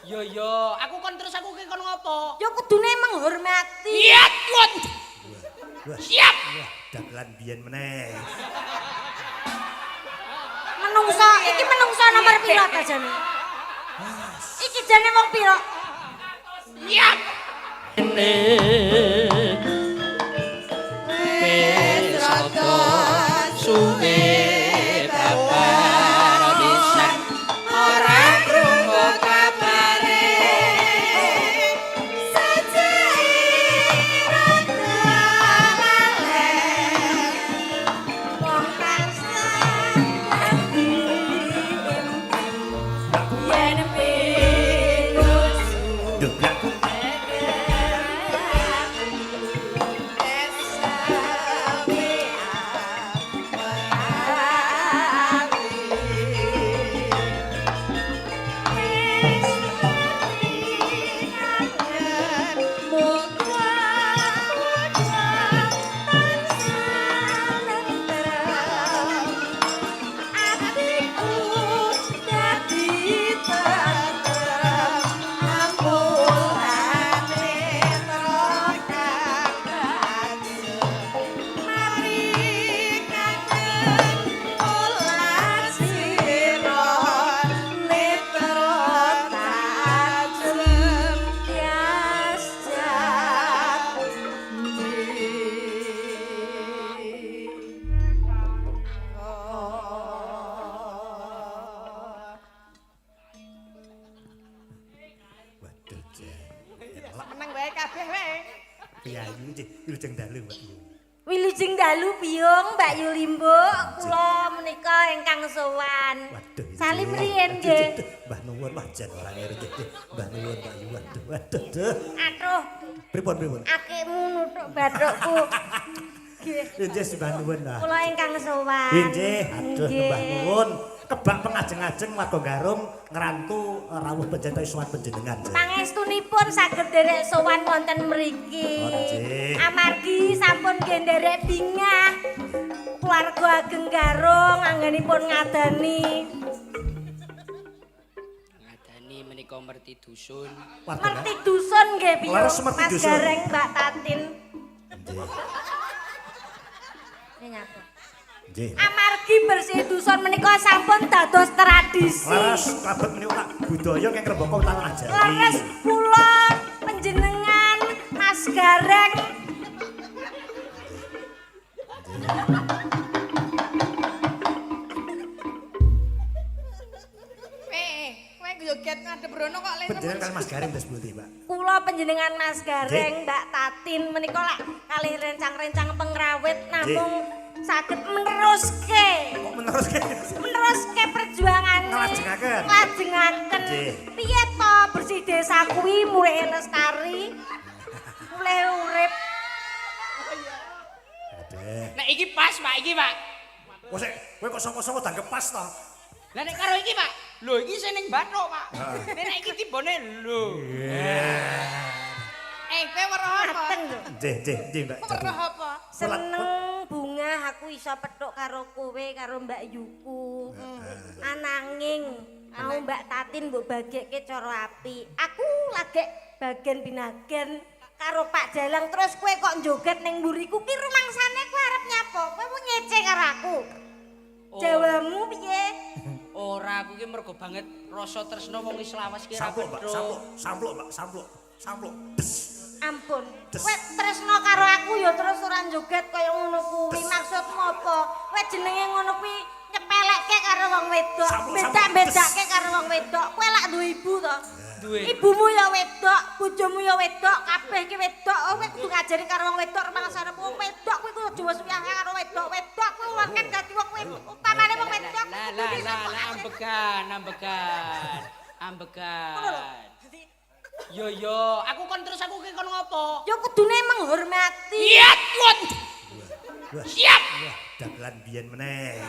Yo yo, aku kon terus aku ki kon ngopo? Ya kudune menghormati. Iya, Tuan. Wah, Siap. wah, dagelan biyen meneh. Menungso, iki menungso nomor piro ta jane? Iki jane wong piro? Siap. Wis rada suwe babar pisan ora krungu kabare sajake rada lalen wong tansah dadi yen pinuju. Dublak. Waduh, Jeng. Meneng wae kabeh wae. Piyayi nggih, wilujeng dalu, Mbak Yu. Wilujeng dalu Biyung, Mbak Yu Limbuk, kula menika ingkang sowan. Waduh. Salim nggih. riyen Aduh, nggih. aduh, Mbah nuwun wah jan ora ngerti nggih. Mbah nuwun Mbak Yu. Waduh, waduh. Duh. Aduh, Pripun pripun? akikmu nuthuk bathukku. Nggih. Nggih, sembah nuwun lah. Kula ingkang sowan. Nggih, aduh Nggih. mbah nuwun. Kebak pengajeng-ajeng warga Garung ngrantu rawuh penjenengan sowan panjenengan. Jeng. Pangestunipun saged nderek sowan wonten mriki. Oh, nggih. Amargi sampun nggih nderek bingah. Keluarga ageng Garung anggenipun ngadani Ngadani menika merti dusun. Warga merti dusun nggih Biyung. Leres merti Mas dusun. Gareng Mbak Tatin. Nggih. Ini nyapa? Nggih. Amargi bersih dusun menika sampun dados tradisi. Leres klabet menika tak budaya kang ngrembaka tanah Jawi. Leres kula panjenengan Mas Gareng. Kowe, kowe joget ngadep rono kok le. Panjenengan kan Mas Gareng terus pundi, Mbak? Kula panjenengan Mas Gareng, Mbak Tatin menika lak kalih rencang-rencang pengrawit namung saged meneruske Kok meneruske? meneruske perjuangane. Nglajengaken. Nglajengaken. Nggih. Piye to bersih desa kuwi mulih lestari. Mulih urip. Aduh. Nek iki pas, Pak, iki, Pak. Kok sik kowe kok sapa-sapa dianggep pas to? Lah nek karo iki, Pak. Lho iki sing ning bathuk, Pak. Nek iki tibone lho. Eh, kowe weruh apa? Mateng lho. Nggih, nggih, nggih, Mbak. Weruh apa? Seneng bungah aku iso petuk karo kowe karo Mbak Yuku. Ananging mau Mbak Tatin mbok bagekke cara apik. Aku lagek bagian binagen karo Pak Jalang terus kowe kok joget ning mburiku ki rumangsane kowe arep nyapa? Kowe mau ngece karo aku. Oh. Jawamu piye? Ora, aku ki mergo banget rasa tresno wong wis lawas ki ora Sampluk, Mbak, petruk. sampluk, sampluk, Mbak, sampluk. Sampluk. Des. Ampun. Des. Kowe tresno karo aku ya terus ora joget kaya ngono kuwi. Maksudmu apa? Kowe jenenge ngono kuwi nyepelekke karo wong wedok, Sampluk, sampluk. bedak-bedake karo wong wedok. Kowe lak duwe ibu to? Duwe. Ibumu ya wedok, bojomu ya wedok, kabeh ki wedok. Oh, kowe kudu ngajari karo wong wedok rumangsane wong wedok kuwi kudu aja wis karo wedok. Wedok kuwi waken dadi wong wedok. Utamane wong wedok. Lah lah lah lah ambegan, ambegan. Ambegan. Yo yo, aku kon terus aku ki kon ngopo? Ya kudune menghormati. Iya, Tuan. Wah, Siap. wah, dagelan biyen meneh.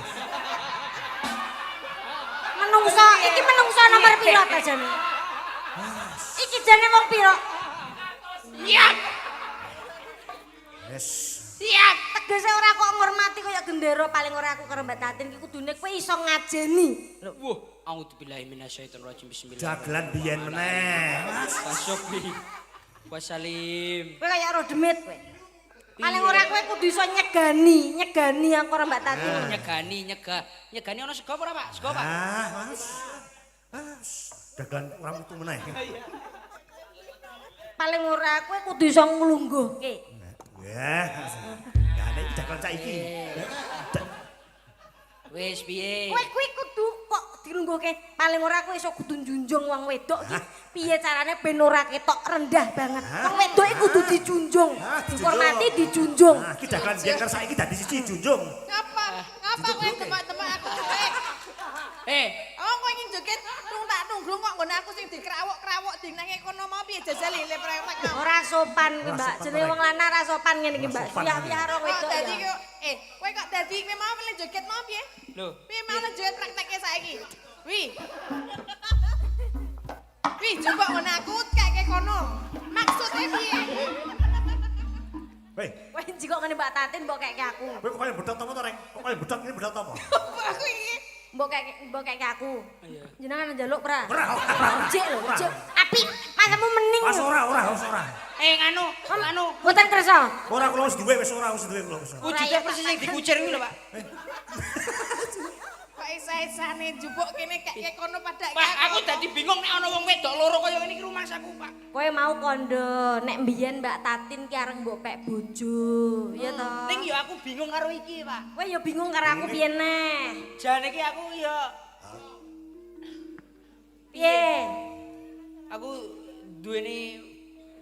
Menungso, iki menungso nomor piro ta jane? Iki jane wong piro? Siap. Wes. Siap. Tegese ora kok ngurmati kaya gendera, paling ora aku karo Mbak Tatin ki kudune kowe iso ngajeni. Lho, Wah, auzubillahi minasyaitonir rajim. Bismillah. Dagelan biyen meneh. Wasobi. Wasalim. Kowe kaya ro demit kowe. Paling ora kowe kudu iso nyegani, nyegani aku karo Mbak Tatin. Nyegani, nyegah. Nyegani ana sego apa ora, Pak? Sego, Pak. Ah, Mas. Mas, dagelan ora metu meneh. Paling ora kowe kudu iso nglungguhke. Ya. Ya nek dagelan saiki. Wis piye? Kowe kuwi kudu kok dilungguhke. Paling ora kowe iso kudu njunjung wong wedok ki. Piye carane ben ora ketok rendah banget. Wong wedok iki kudu dijunjung. Hah, dijunjung. Dihormati dijunjung. Nah, iki dagelan biyen karo saiki dadi siji junjung. Ngapa? Ngapa kowe temak-temak aku kowe? Eh, Oh, kowe ingin joget tung tak tunggu kok nggon aku sing dikrawok-krawok dinange kono mau piye jajal le prewek mau. Ora sopan kuwi, Ora Mbak. sopan, Jenenge wong lanang ora sopan ngene iki, Mbak. Ora sopan. Siap-siap karo Kok wedok. dadi ya. kok kowe kok dadi kowe mau le joget mau piye? Lho. Piye mau le joget praktekke saiki? Wi. Wi, jupuk nggon aku keke kono. Maksudnya piye? Weh, Kowe njikok ngene Mbak Tatin mbok keke aku. kowe kok kaya bedhot apa to, Reng? Kok kaya bedhot ngene bedhot apa? Aku iki Mbok keke mbok keke aku. Iya. Jenengan njaluk ora? Ora, ora. Jek lho, jek. Apik, masamu mening. Mas ora, ora, wis ora. Eh, nganu, nganu. Mboten kersa. Ora kula wis duwe, wis ora wis duwe kula wis. ora. Wujude persis sing dikucir kuwi lho, Pak. kok isa-isane jupuk kene keke kono padake. Pak, aku dadi bingung nek ana wong wedok loro kaya ngene iki rumangsaku, Pak. Kowe mau kondo nek mbiyen Mbak Tatin ki areng mbok pek bojo, ya to. Ning ya aku bingung karo iki, Pak. Kowe ya bingung karo aku piye neh? Jane iki aku ya Piye? aku duweni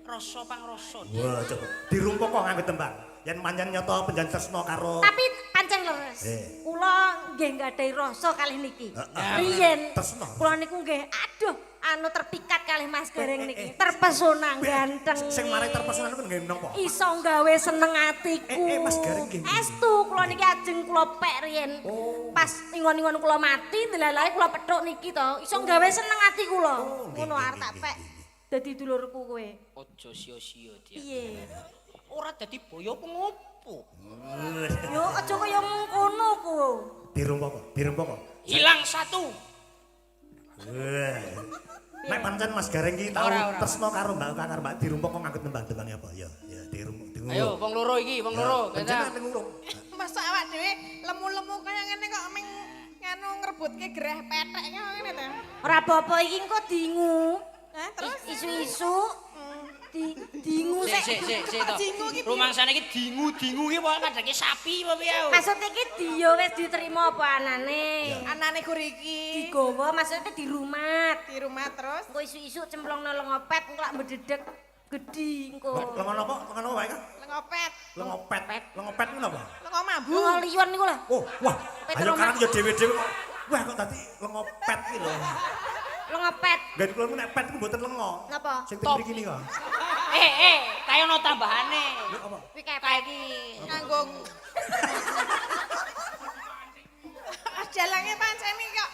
rasa pangrasa. Wah, coba dirumpuk kok nganggo tembang. Yen pancen nyata penjan tresna karo Tapi pancen leres. Eh. Kula nggih nggadahi rasa kalih niki. Heeh. Riyen Tresna. kula niku nggih aduh anu terpikat kalih Mas Gareng Eh, eh, niki. eh. Terpesona ganteng. Sing marai terpesona niku nggih napa? Iso gawe seneng atiku. Eh, eh, Mas Gareng nggih. Estu kula niki ajeng kula pek riyen. Oh. Pas ingon-ingon kula mati ndelalae kula pethuk niki to. Iso gawe seneng ati kula. Oh, nggih, Ngono nggih, arep tak nggih, pek. nggih, nggih. Dadi dulurku kowe. Aja sia-sia dia. Piye? Ora dadi boyo apa ngopo? Yo aja kaya mengkono ku. Dirumpuk kok, dirumpuk kok. Hilang satu. Wah. Nek pancen Mas Gareng ki tau Ora, ora. tresna karo Mbak Oka karo Mbak dirumpuk kok nganggo tembang-tembang apa? Ya, ya dirumpuk. Ayo, wong loro iki, wong loro. Panjenengan ning urung. Masa awak dhewe lemu-lemu kaya ngene kok ming nganu ngrebutke gereh petek ngene ta. Ora apa-apa iki engko dingu. Hah, terus Isu-isu di dingu Sik sik. sik sik sik to. Dingu ki piye? Rumangsane iki dingu-dingu ki pokoke kadake sapi apa piye? Maksud iki dia wis diterima apa anane? Anane gur iki Digawa maksudnya di rumah. di rumah terus Engko isu-isu cemplungno lengopet engko lak mbededek gedhi engko. Lengo napa? Lengo napa wae kan? lengopet, Lengopet. Lengopet ku napa? lengo mambu. Lengo liyon niku lho. Oh, wah. Ayo Petromak. karang ya dhewe-dhewe kok. Wah, kok dadi lengopet ki lho. Lengopet. Nggen kula niku nek pet ku mboten lengo. Napa? Sing teng mriki niku. Eh eh, kae ono tambahane. Lho apa? Kuwi kepek iki. Nganggo Jalange pancen iki kok.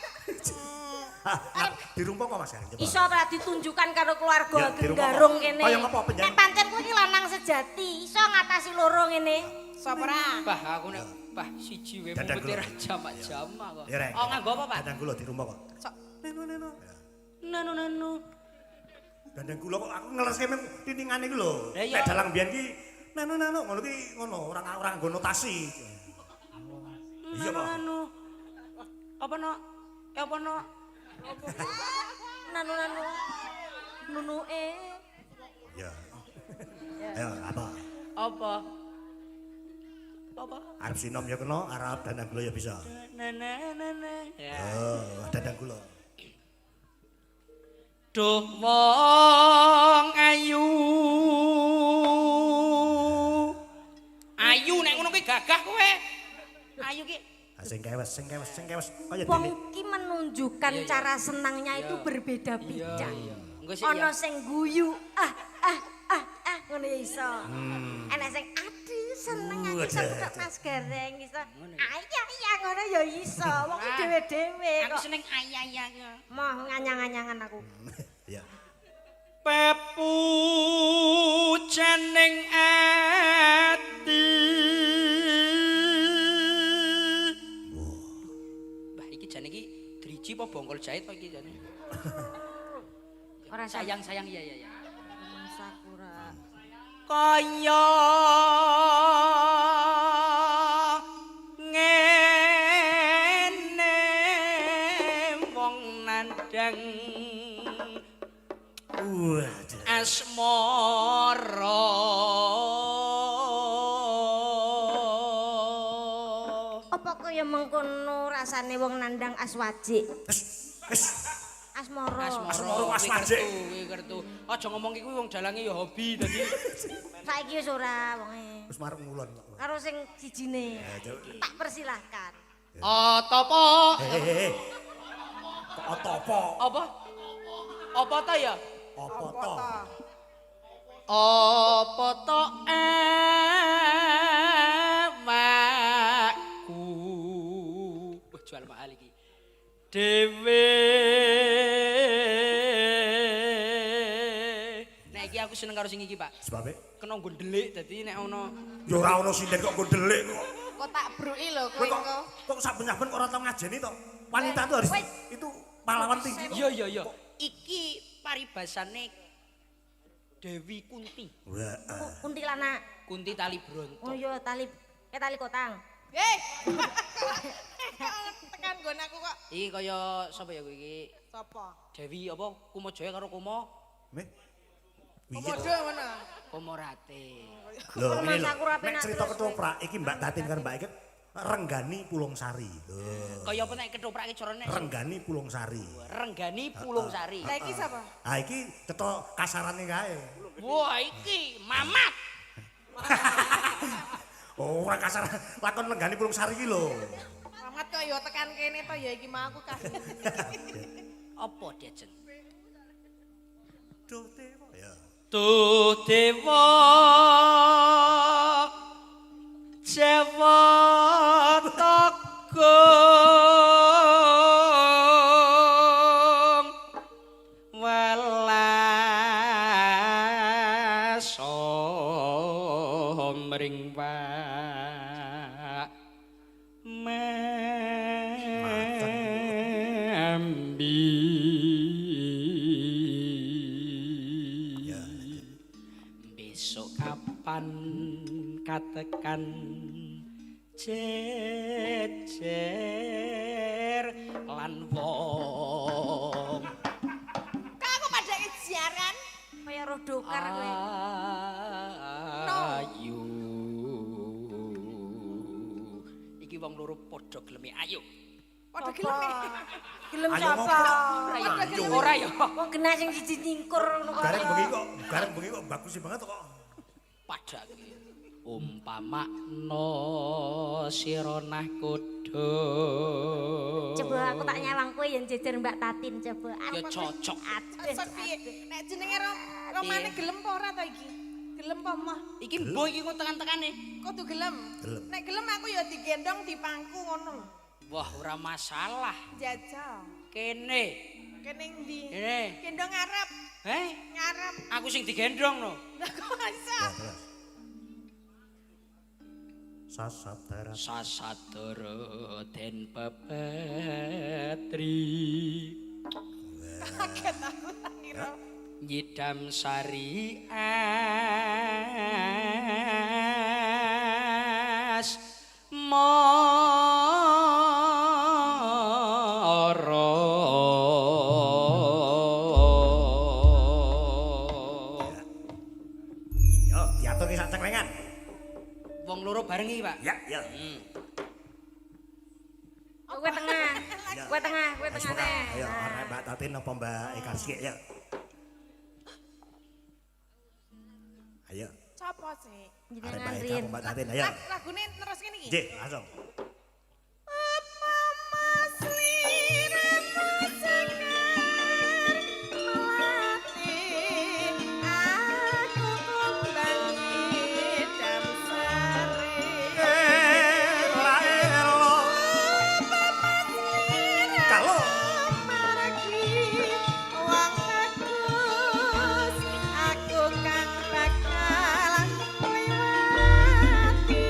Ah, dirumpuk kok Mas Gareng coba. Iso ora ditunjukkan karo keluarga Ya, ageng di rumah garung kok. kene. Kaya ngapa penjen- Nek pancen kuwi iki lanang sejati, iso ngatasi loro ngene. Sapa ora? Bah, aku nek bah siji wae Dadang mumpeti gula. ra jamak-jamak kok. Ya, Reng. Oh, nganggo apa, Pak? Dandang kula dirumpuk kok. Sok. Neno neno. Nanu nanu. Dandang kula kok aku ngeleske meng titingane iku lho. Lah iya. Nek dalang biyen ki nano nano ngono ki ngono ora ora nganggo notasi. Iya Nanu kok. nanu. Apa no? Eh apa no? Nanu nanu. Nunuke. Ya. Ayo apa? Apa? Apa? Arep sinom ya kena, arep dandang kula ya bisa. Na na na na. Ya. Oh, dandang kula. Duh wong ayu. Ayu nek ngono kuwi gagah kowe. Ayu ki Ah, sing kewes, sing kewes, sing kewes kaya Wong dene. ki menunjukkan Iya, iya. cara senangnya itu Iya. berbeda-beda. Iya, iya. Engko sik Ana ya. sing guyu, ah ah ah ah ngono ya iso. Ana sing aduh seneng aku iso Waduh. petok Mas Gareng iso. Ngono ya. Ayah iya ngono ya iso. Wong ki Ah. dhewe-dhewe Aku kok. seneng ayah-ayah. Moh nganyang-anyangan aku. Ya. Pepujaning ati. Sayang sayang iya iya iya. Sakura. Kaya ngene wong nandang Waduh. asmara. Apa kaya mengkono rasane wong nandang aswajik? Wis wis Asmara. Asmara kuwi aswajik. kertu, kuwi kertu. Aja ngomong kuwi wong dalange ya hobi dadi Saiki wis ora wonge. Wis marep ngulon kok. Karo sing sijine. Ya, Tak persilahkan. Atapa? Hehehe. Kok otopo? Apa? Apa ta ya? Apa to? Apa to awakku? Wah, jual mahal iki. Dhewe. Nek iki aku seneng karo sing iki, Pak. Sebabe Kena nggo ndelik dadi nek ana ya ora ono sinden kok nggo ndelik kok. Kok tak bruki lho Kowe kowe kok engko. kok saben-saben kok ora tau ngajeni to. Wanita itu harus itu pahlawan tinggi kok. Iya iya iya. Iki paribasane Dewi Kunti. Wah. Kuntilanak. Kunti tali bronto. Oh iya tali tali kotang. Hei. Tekan nggon aku kok. Iki kaya sapa ya kowe iki? Sapa? Dewi apa Kumajaya karo Kuma Meh. Piye Komodo to? ngono. Kumorate. Lho ngene lho. Mas, aku ora Nek penak cerita terus, ketoprak iki Mbak Tatin karo Mbak Eket Renggani Pulung Sari. Lho. Kaya apa nek ketoprake carane Renggani Pulung Sari. Renggani Pulung Sari. Lah iki sapa? Ha iki cetha kasarane kae. Wah iki Mamat. Oh, ora kasar lakon Renggani Pulung Sari iki lho. Mamat kok ya tekan kene to ya iki mau aku kaget. Apa Dejen? Duh dewa. Ya. Duh dewa Jawa Tegung welas mring Pak Mambi. Ya. Besok kapan katekan jejer lan wong Kok aku padake jaran? Kaya roh dokar kowe. Ayu. Iki wong loro padha geleme ayo. Padha gelem. Gelem Ayo sapa? ngopo? Ora ya. Ayo. Ora ya. Wong genah sing siji nyingkur ngono kok. Gareng bengi kok bagus banget kok. Padake umpamakna sira nahkoda. Coba aku tak nyawang kowe yen jejer Mbak Tatin coba. Ya cocok. Cocok piye? Nek jenenge Romane gelem apa ora ta iki? Gelem apa moh? Iki mbo iki kok tekan-tekane. Kudu gelem. Gelem. Nek gelem aku ya digendong dipangku ngono lho. Wah, ora masalah. Jajal. Kene. Kene ndi? Kene. Gendong ngarep, Heh, ngarep. aku sing digendong no. Lah kok iso? Ya, terus. Sasat darat. Sasadara den pepetri Kaget aku tak kira. nyidam sari as mara. Yo, diatur ki sak cenglengan. Wong loro bareng iki, Pak. Ya, ya. Kowe tengah. Ya. Kowe tengah, kowe Wis tengah. ora. Ayo, arek Mbak Tatin apa Mbak Eka sik ya. Ayo, Sopo sih? arek Jenengan Mbak Eka riyen. apa Mbak Tatin ayo. Lagune terus ngene iki. Nggih, langsung. Apa mas liramu sekar melati aku kumbang nyidam sari. Ela elo. Apa mas liramu Kalau margi wong bagus aku kang bakal ngliwati.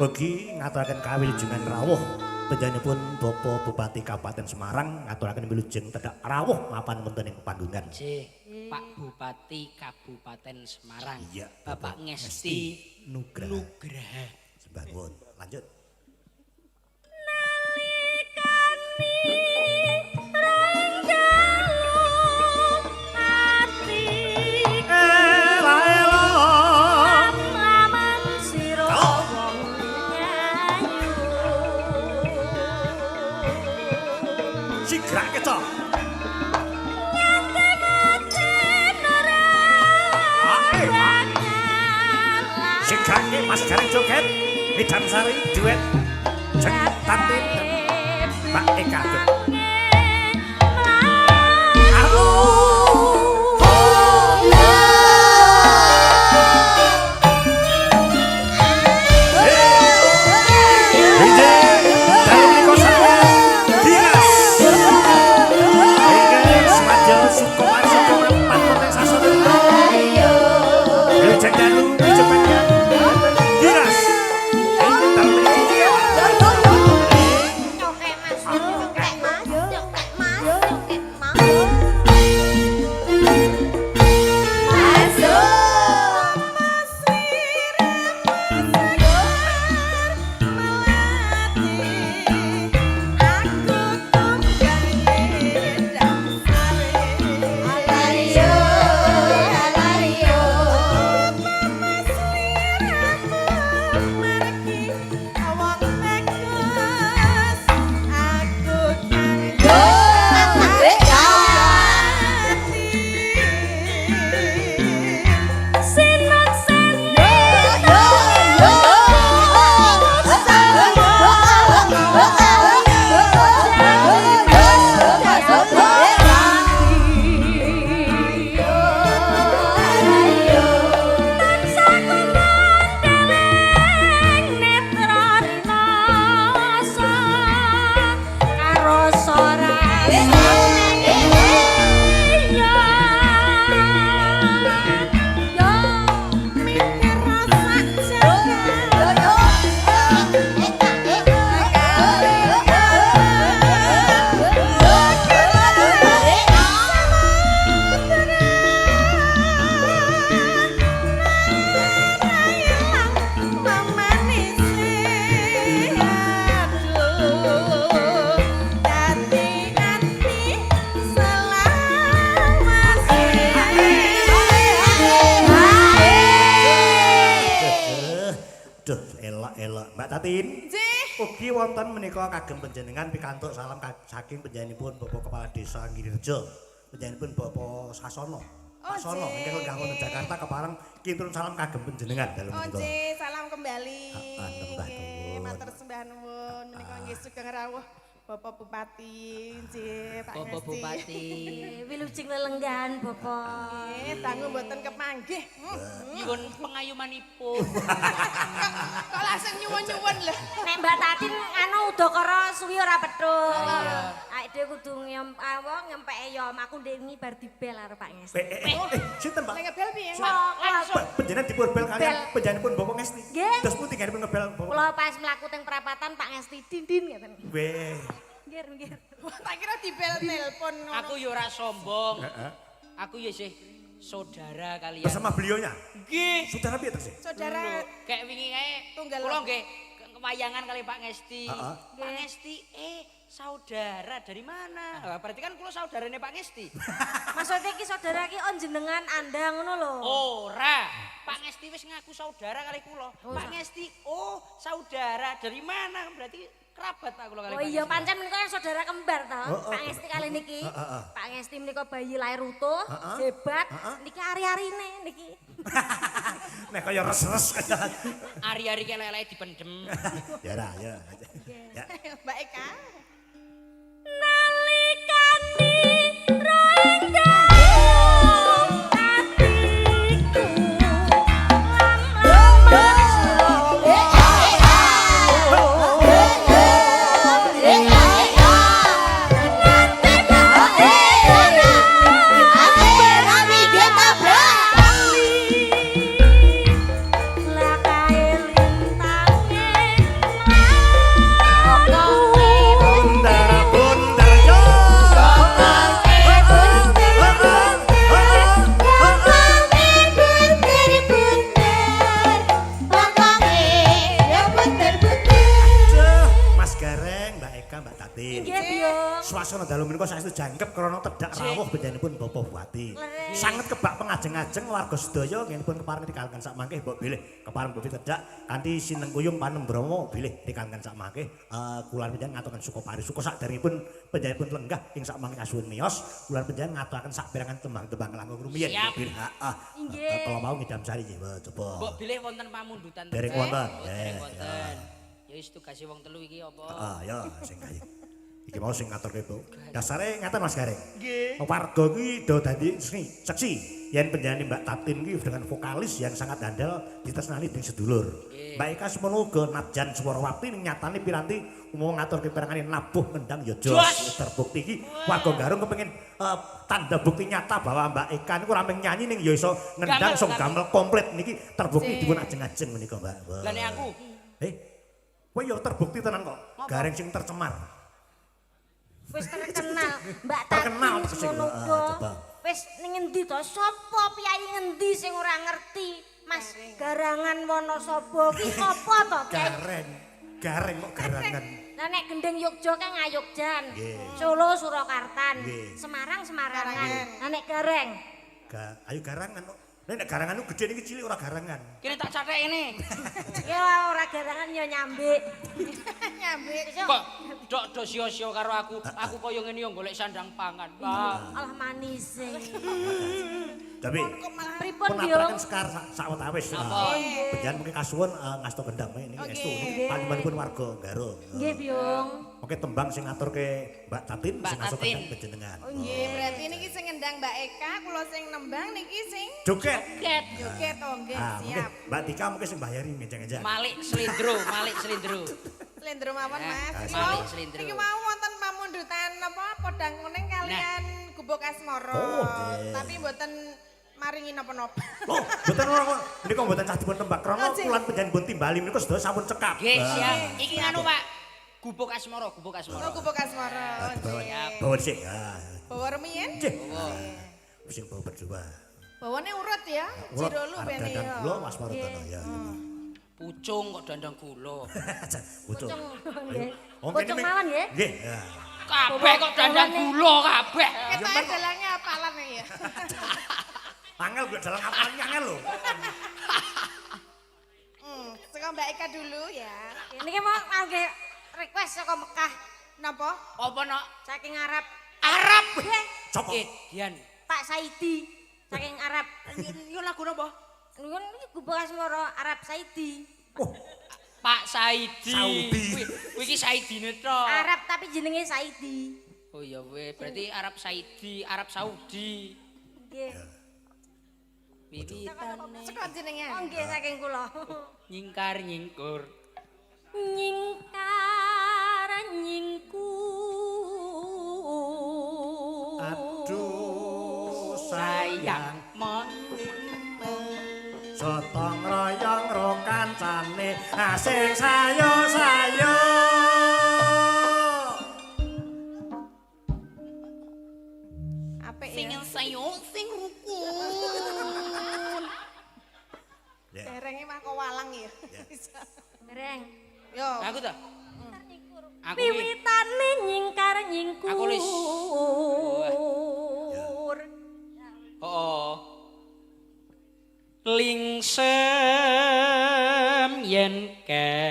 Ugi ngaturaken kawilujengan rawuh panjenenganipun Bapak Bupati Kabupaten Semarang ngaturaken wilujeng tedhak rawuh mapan wonten ing panggungan. Nggih, Pak Bupati Kabupaten Semarang. Iya, Bapak Ngesti Nugraha. Nugraha. Sembah nuwun. Lanjut. Ela ela. Laman sira wong nyayu. Sigrake cok. Sigrake Mas Gareng joget. Idam Sari duet Jeng Tatin dan Mbak Eka. Nyokek Mas, nyokek Mas, nyokek Mas, nyokek Mas. Duh, elok-elok. Mbak Tatin. Ugi wonten menika kagem panjenengan pikantuk salam saking panjenenganipun Bapak Kepala Desa Ngirirejo. Panjenenganipun Bapak Sasono. Pak Sono ingkang lenggah wonten Jakarta kepareng kinturun salam kagem panjenengan dalem Oh, menika. nggih, salam kembali. Heeh, nembah Nggih, nuwun. matur sembah nuwun. Menika nggih sugeng rawuh Bapak Bupati, nggih, Pak Bapak Ngesti. Bupati. Wilujeng lelenggahan Bapak. Nggih, dangu mboten kepanggih. Nyuwun pengayumanipun. Kok langsung nyuwun-nyuwun lho. Nek Mbak Tatin anu udakara suwi ora petuk. Awake dhewe kudu ngem awo ngempeke yom. Aku ndek wingi bar dibel karo Pak Ngesti. Sinten Pak? Nek ngebel piye? Langsung. Panjenengan dipun bel kalian panjenenganipun Bapak Ngesti. Nggih. Terus pundi nggenipun ngebel Bapak? Kula pas mlaku teng perapatan Pak Ngesti dindin ngeten. Weh. Nggih, nggih. Tak kira dibel telepon ngono. Aku yo ora sombong. Aku yo isih saudara kalian. Bersama beliaunya. Nggih. Saudara piye terus? Saudara Kayak wingi kae Tunggal. kula nggih kewayangan kali Pak Ngesti. Heeh. Pak Ngesti saudara dari mana? Lah, berarti kan kula saudarane Pak Ngesti. Maksudnya iki saudara iki on jenengan Anda ngono lho. Ora. Pak Ngesti wis ngaku saudara kali kula. Pak Ngesti, oh saudara dari mana? Berarti kerabat aku kula kali Oh Pak iya Ngesti. pancen menika yang saudara kembar toh. Oh, oh. Pak Ngesti kali niki. Heeh. Pak Ngesti menika bayi lahir utuh, Heeh. hebat. Heeh. Niki ari-arine niki. Nek kaya res-res kaya. Ari-ari kelek-eleke dipendem. Ya ra, ya. Ya. Mbak Eka. Nalikane roing dalu atiku lam-laman Lakae lintange Tatin. Nggih, Biyung. Swasana dalu menika saestu jangkep krana tedhak rawuh panjenenganipun Bapak Bupati. Sanget kebak pengajeng-ajeng warga sedaya ngenipun kepareng dikalenggan sak mangke mbok bilih kepareng bilih tedhak kanthi sinengkuyung panembrama bilih dikalenggan sak mangke kula panjenengan ngaturaken suka parisuka saderengipun panjenenganipun lenggah ing sak mangke kasuwun miyos kula panjenengan ngaturaken saperangan tembang-tembang langkung rumiyin mbok bilih heeh. Kala mau ngidam sari nggih coba. Mbok bilih wonten pamundutan. Dereng wonten. Dereng wonten. Ya wis tugase wong telu iki apa? Heeh, ya sing kaya. Iki mau sing ngaturke, Bu. Dasare ngaten Mas Gareng. Nggih. Warga kuwi do dadi seksi yen panjenengane Mbak Tatin kuwi dengan vokalis yang sangat handal ditresnani dening sedulur. Mbak Eka semono uga nadyan swara wapti ning nyatane piranti umum ngaturke perangane nabuh ngendang ya jos. Terbukti iki warga Garung kepengin tanda bukti nyata bahwa Mbak Eka niku ora mung nyanyi ning ya iso ngendang song gamel komplit niki terbukti dipun ajeng-ajeng menika Mbak. Lah nek aku kowe ya terbukti tenan kok. Gareng sing tercemar. Wis terkenal Mbak Tatin semono uga. Wis ning ngendi to? Sapa piyayi ngendi sing ora ngerti Mas Garangan Wonosobo ki sapa to? Gareng. Gareng kok garangan. Lah nek gendeng Yogya kan Ngayogjan. Solo Surakartan, Semarang Semarangan. Lah nek Gareng. Ayo garangan kok. Nek garangan ku gedhe niki cilik ora garangan. Kene tak cathek ngene. Ya ora garangan ya nyambik. Nyambik. Kok dok do sia-sia karo aku. Aku kaya ngene yo golek sandang pangan, Pak. Alah manis. Tapi pripun yo? Sekar sawetawis. Panjenengan mungkin kasuwun ngasta gendang niki estu niki panjenenganipun warga Garung. Nggih, Biyung. Oke tembang sing ngaturke Mbak Tatin sing ngasta gendang panjenengan. Oh nggih, berarti niki sing ngendang Mbak Eka, kula sing nembang niki sing joget. Joget oh nggih, siap. Mbak Tika mungkin sing bayari ngenjang-ngenjang. Malik slendro, malik slendro. Slendro mawon Mas. Malik slendro. Niki mau wonten pamundutan napa podang kuning kalian Gubuk Asmara. Tapi mboten maringi napa-napa. Loh, mboten ora kok. Menika mboten sah dipun tembak krana kula panjenengan pun timbali menika sedaya sampun cekap. Nggih, siap. Iki nganu Pak. Gubuk Asmara, Gubuk Asmara. Oh, Gubuk Asmara. Siap. Bawa sik. Bawa rumiyin? Nggih. Sing bawa berdua. Bawane urut ya, jirolu bene ya. Kula Mas Marodono ya. Pucung kok dandang gula. Pucung. Pucung mawon nggih. Nggih. Kabeh kok dandang gula kabeh. Ketoke dalange apalan ya. Angel gue dalang apalan angel lho. Saka Mbak Eka dulu ya. Niki mau nggih request saka Mekah. Napa? Apa nok? Saking Arab. Arab. Sopo? Dian. Pak Saidi saking Arab. Yo lagu napa? Nuwun iki Gubuk Asmara Arab Saidi. Oh. Pak Saidi. Saudi. Kuwi iki Saidine tok. Arab tapi jenenge Saidi. Oh iya weh, berarti Arab Saidi, Arab Saudi. Nggih. Wiwitane. Saka jenengan. Oh nggih saking kula. Nyingkar nyingkur. Nyingkar nyingkur. Aduh sayang mon. Sotong royong ro kancane asing sayo-sayo. Apik ya. Sing sayo sing rukun. Derenge mah kok walang ya. Dereng. Yo. Aku ta? Aku wiwitane nyingkar nyingkur. Aku wis. Heeh. Lingsem yen kemutan.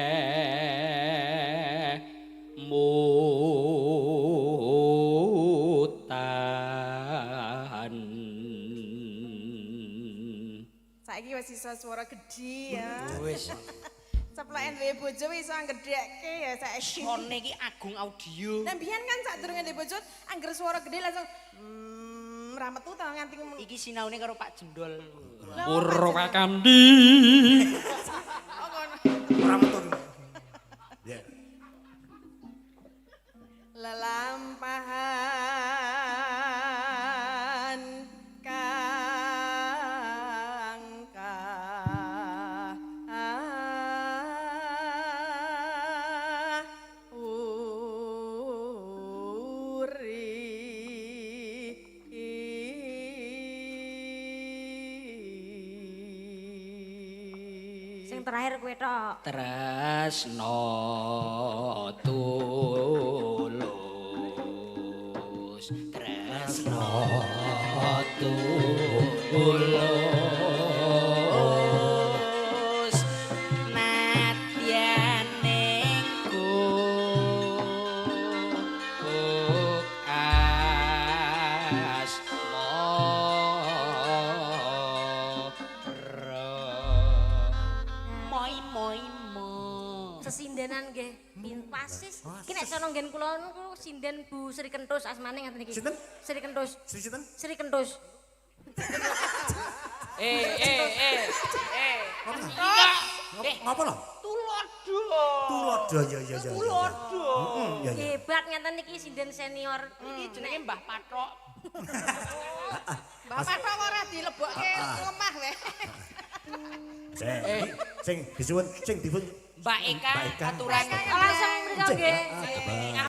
Saiki wis iso swara gedhi ya. Wis. Ceploken duwe bojo wis iso ngedhekke ya saiki. Sone iki Agung Audio. Lah biyen kan sadurunge duwe bojo angger swara gedhe langsung ra metu ta nganti iki sinaune karo Pak Jendol. Purwa Kandi. Oh ngono. Ora metu. Ya. Lelampahan kang uri. Sing terakhir kowe tok. Tresno tulus. Iki nek sono nggen kula niku sinden Bu Sri Kentus asmane ngaten iki. Sinten? Sri Kentus. Sri sinten? Sri Kentus. Eh eh eh eh. Eh, Ngapa lho? Tulodo. Tulodo ya ya ya. Tulodo. Heeh, ya ya. Hebat ngaten niki sinden senior. Iki jenenge Mbah Pathok. Mbah Pathok ora dilebokke lemah weh. Sing sing disuwun sing dipun Mbak Eka Mbak Eka. aturan. Langsung mriko nggih. Ah,